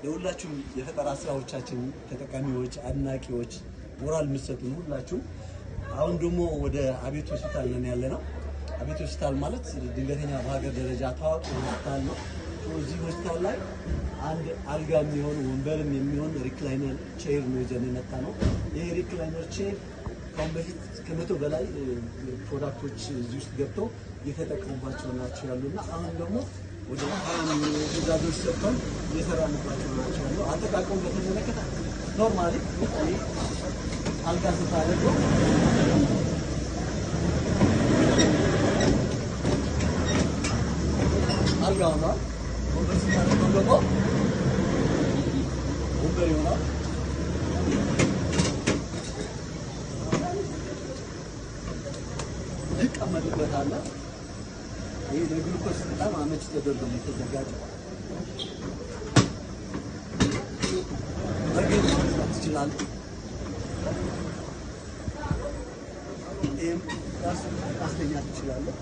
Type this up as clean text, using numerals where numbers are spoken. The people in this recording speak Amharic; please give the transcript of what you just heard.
ለሁላችሁም የፈጠራ ስራዎቻችን ተጠቃሚዎች፣ አድናቂዎች፣ ሞራል የምትሰጡን ሁላችሁም። አሁን ደግሞ ወደ አቤት ሆስፒታል ነን ያለ ነው። አቤት ሆስፒታል ማለት ድንገተኛ በሀገር ደረጃ ታዋቂ ሆስፒታል ነው። እዚህ ሆስፒታል ላይ አንድ አልጋ የሚሆን ወንበርም የሚሆን recliner chair ነው ይዘን የመጣ ነው። ይህ recliner chair ከአሁን በፊት ከ100 በላይ product ኦች እዚህ ውስጥ ገብተው እየተጠቀሙባቸው ናቸው ያሉ እና አሁን ደግሞ ወደ 20 የሚሆኑ ትዕዛዞች ሰጥተን እየሰራንባቸው ናቸው ያሉ። አጠቃቀሙ በተመለከተ normally አልጋ ስታደርገው አልጋ ሆኗል። ወንበር ስታደርገው ደግሞ ወንበር ይሆናል። ትቀመጥበታለህ። ይህ ለግሉኮስ በጣም አመች ተደርጎ ነው የተዘጋጀው። በእግር ማንሳት ትችላለህ። ይህም ራሱ ማስተኛት ትችላለህ።